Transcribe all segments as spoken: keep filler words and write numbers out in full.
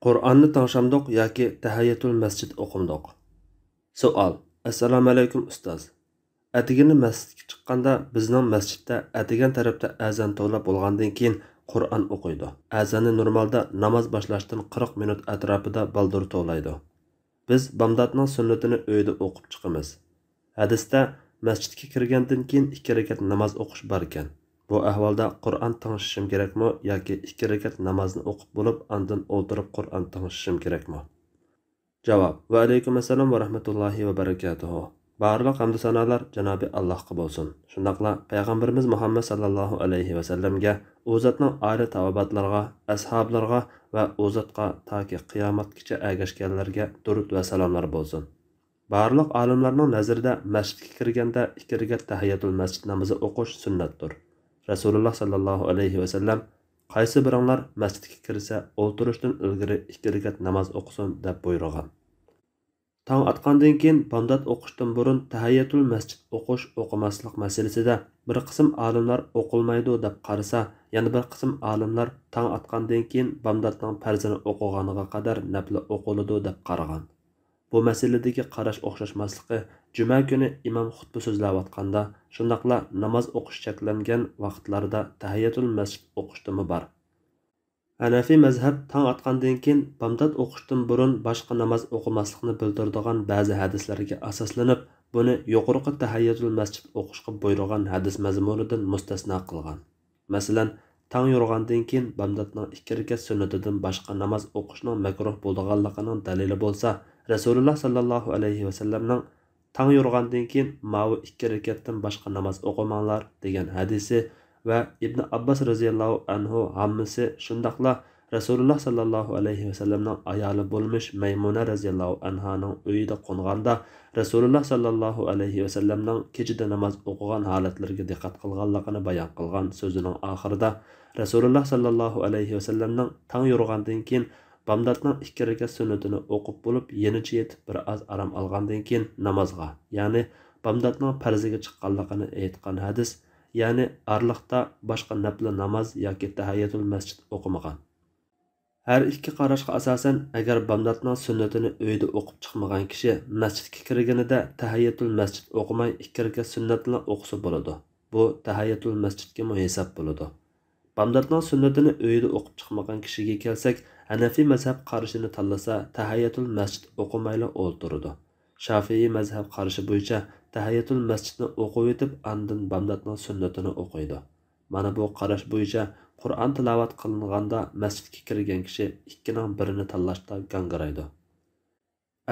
قۇرئاننى تىڭشامدۇق ياكى تەھىيەتۇل مەسچىد ئوقۇمدۇق؟ سوئال. ئەسسالامۇئەلەيكۇم ئۇستاز. ئەتىگىنى مەسچىتكە چىققاندا بىزنىڭ مەسچىتتە ئەتىگەن تەرەپتە ئەزان توۋلاپ بولغاندىن كېيىن قۇرئان ئوقۇيدۇ. ئەزاننى نورمالدا ناماز باشلاشتىن قىرىق مىنۇت ئەتراپىدا بالدۇر توۋلايدۇ. بىز بامداتنىڭ سۈننىتىنى ئۆيدە ئوقۇپ چىقىمىز. ھەدىستە مەسچىتكە كىرگەندىن كېيىن ئىككى رەكەت ناماز ئوقۇش باركەن. بۇ ئەھۋالدا قۇرئان تىڭشىشىم كېرەكمۇ ياكى ئىككى رەكەت نامازنى ئوقۇپ بولۇپ ئاندىن ئولتۇرۇپ قۇرئان تىڭشىشىم كېرەكمۇ؟ جاۋاب. ۋەئەلەيكۇم ئەسسالام ۋە رەھمەتۇللاھى ۋە بەرىكاتۇھۇ. بارلىق ھەمدۇ سانالار جانابى ئاللاھقا بولسۇن. شۇنداقلا پەيغەمبىرىمىز مۇھەممەد ساللاللاھۇ ئەلەيھى ۋەسەللەمگە، ئۇ زاتنىڭ ئائىلە تاۋابىئاتلىرىغا، ئەسھابلىرىغا ۋە ئۇ زاتقا تاكى قىيامەتكىچە ئەگەشكەنلەرگە دۇرۇت ۋە سالاملار بولسۇن. بارلىق ئالىملارنىڭ نەزىرىدە مەسچىتكە كىرگەندە ئىككى رەكەت تەھىيەتۇل مەسچىت نامىزى ئوقۇش سۈننەتتۇر. رەسۇلۇللا ساللاللاھۇ ئەلەيھى ۋەسەللەم، قايسى بىرىڭلار مەسچىتكە كىرسە، ئولتۇرۇشتىن ئىلگىرى ئىككى رەكەت ناماز ئوقۇسۇن، دەپ بۇيرۇغان. تاڭ ئاتقاندىن كېيىن بامدات ئوقۇشتىن بۇرۇن تەھىيەتۇل مەسچىت ئوقۇش، ئوقۇماسلىق مەسىلىسىدە بىر قىسىم ئالىملار ئوقۇلمايدۇ دەپ قارىسا، يەنە بىر قىسىم ئالىملار تاڭ ئاتقاندىن كېيىن بامداتنىڭ پەرزىنى ئوقۇغانغا قەدەر نەپلى ئوقۇلىدۇ دەپ قارىغان. بۇ مەسىلىدىكى قاراش ئوخشاشماسلىقى جۈمە كۈنى ئىمام خۇتبە سۆزلەۋاتقاندا، شۇنداقلا ناماز ئوقۇش چەكلەنگەن ۋاقىتلاردا تەھىيەتۇل مەسچىت ئوقۇشتىمۇ بار. ھەنەفىي مەزھەپ تاڭ ئاتقاندىن كېيىن بامدات ئوقۇشتىن بۇرۇن باشقا ناماز ئوقۇماسلىقنى بىلدۈرىدىغان بەزى ھەدىسلەرگە ئاساسلىنىپ، بۇنى يۇقىرىقى تەھىيەتۇل مەسچىت ئوقۇشقا بۇيرۇغان ھەدىس مەزمۇنىدىن مۇستەسنا قىلغان. مەسىلەن، تاڭ يورۇغاندىن كېيىن بامداتنىڭ ئىككى رەكەت سۈننىتىدىن باشقا ناماز ئوقۇشنىڭ مەكرۇھ بولىدىغانلىقىنىڭ دەلىلى بولسا، رەسۇلۇللا ساللاللاھۇ ئەلەيھى ۋەسەللەمنىڭ تاڭ يورۇغاندىن كېيىن ماۋۇ ئىككى رەكەتتىن باشقا ناماز ئوقۇماڭلار دېگەن ھەدىسى ۋە ئىبن ئابباس رەزىياللاھۇ ئەنھۇ ھاممىسى، شۇنداقلا رەسۇلۇللا ساللاللاھۇ ئەلەيھى ۋەسەللەمنىڭ ئايالى بولمىش مەيمۇنە رەزىياللاھۇ ئەنھانىڭ ئۆيىدە قونغاندا، رەسۇلۇللا ساللاللاھۇ ئەلەيھى ۋەسەللەمنىڭ كېچىدە ناماز ئوقۇغان ھالەتلىرىگە دىققەت قىلغانلىقىنى بايان قىلغان سۆزىنىڭ ئاخىرىدا، رەسۇلۇللا ساللاللاھۇ ئەلەيھى ۋەسەللەمنىڭ تاڭ يورۇغاندىن كېيىن بامداتنىڭ ئىككى رەكەت سۈننىتىنى ئوقۇپ بولۇپ، يېنىچە يېتىپ بىر ئاز ئارام ئالغاندىن كېيىن نامازغا، يەنى بامداتنىڭ پەرزىگە چىققانلىقىنى ئېيتقان ھەدىس، يەنى ئارىلىقتا باشقا نەپلى ناماز ياكى تەھىيەتۇل مەسچىت ئوقۇمىغان. ھەر ئىككى قاراشقا ئاساسەن، ئەگەر بامداتنىڭ سۈننىتىنى ئۆيدە ئوقۇپ چىقمىغان كىشى مەسچىتكە كىرگىنىدە تەھىيەتۇل مەسچىت ئوقۇماي ئىككى رەكەت سۈننەتنى ئوقۇسا بولىدۇ. بۇ تەھىيەتۇل مەسچىتكىمۇ ھېساب بولىدۇ. بامداتنىڭ سۈننىتىنى ئۆيىدە ئوقۇپ چىقمىغان كىشىگە كەلسەك، ھەنەفىي مەزھەپ قارىشىنى تاللىسا، تەھىيەتۇل مەسچىت ئوقۇمايلا ئولتۇرىدۇ. شافىئىي مەزھەپ قارىشى بويىچە تەھىيەتۇل مەسچىتنى ئوقۇۋېتىپ، ئاندىن بامداتنىڭ سۈننىتىنى ئوقۇيدۇ. مانا بۇ قاراش بويىچە قۇرئان تىلاۋەت قىلىنغاندا مەسچىتكە كىرگەن كىشى ئىككىنىڭ بىرىنى تاللاشتا گاڭگىرايدۇ.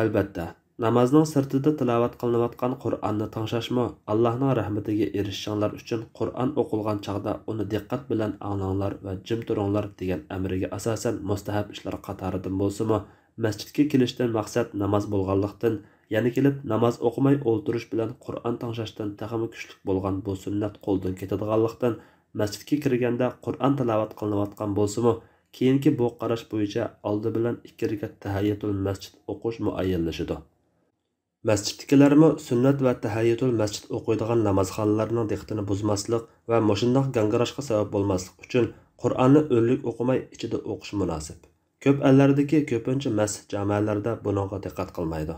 ئەلبەتتە، نامازنىڭ سىرتىدا تىلاۋەت قىلىنىۋاتقان قۇرئاننى تىڭشاشمۇ، ئاللاھنىڭ رەھمىتىگە ئېرىشىشىڭلار ئۈچۈن قۇرئان ئوقۇلغان چاغدا ئۇنى دىققەت بىلەن ئاڭلاڭلار ۋە جىم تۇرۇڭلار دېگەن ئەمرىگە ئاساسەن مۇستەھەب ئىشلار قاتارىدىن بولسىمۇ، مەسچىتكە كېلىشتىن مەقسەت ناماز بولغانلىقتىن، يەنە كېلىپ ناماز ئوقۇماي ئولتۇرۇش بىلەن قۇرئان تىڭشاشتىن تېخىمۇ كۈچلۈك بولغان بۇ سۈننەت قولدىن كېتىدىغانلىقتىن، مەسچىتكە كىرگەندە قۇرئان تىلاۋەت قىلىنىۋاتقان بولسىمۇ، كېيىنكى بۇ قاراش بويىچە ئالدى بىلەن ئىككى رەكەت تەھىيەتۇل مەسچىت ئوقۇش مۇئەييەنلىشىدۇ. مەسچىتتىكىلەرمۇ سۈننەت ۋە تەھىيەتۇل مەسچىت ئوقۇيدىغان نامازخانلارنىڭ دىققىتىنى بۇزماسلىق ۋە مۇشۇنداق گاڭگىراشقا سەۋەب بولماسلىق ئۈچۈن قۇرئاننى ئۈنلۈك ئوقۇماي ئىچىدە ئوقۇش مۇناسىپ. كۆپ ئەللەردىكى كۆپىنچە مەسچىت جامەلەردە بۇنىڭغا دىققەت قىلمايدۇ.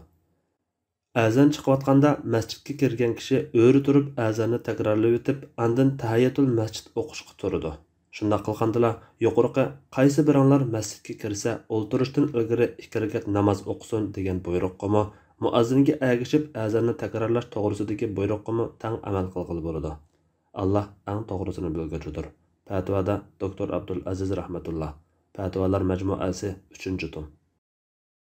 ئەزان چىقىۋاتقاندا مەسچىتكە كىرگەن كىشى ئۆرە تۇرۇپ ئەزاننى تەكرارلىۋېتىپ، ئاندىن تەھىيەتۇل مەسچىت ئوقۇشقا تۇرىدۇ. شۇنداق قىلغاندىلا، يۇقىرىقى «قايسى بىرىڭلار مەسچىتكە كىرسە، ئولتۇرۇشتىن ئىلگىرى ئىككى رەكەت ناماز ئوقۇسۇن» دېگەن بۇيرۇققىمۇ، مۇئەززىنگە ئەگىشىپ ئەزاننى تەكرارلاش توغرىسىدىكى بۇيرۇققىمۇ تەڭ ئەمەل قىلغىلى بولىدۇ. ئاللا ئەڭ توغرىسىنى بىلگۈچىدۇر. پەتىۋادا دوكتور ئابدۇلئەزىز رەھمەتۇللا. پەتىۋالار مەجمۇئەسى، ئۈچىنچى توم.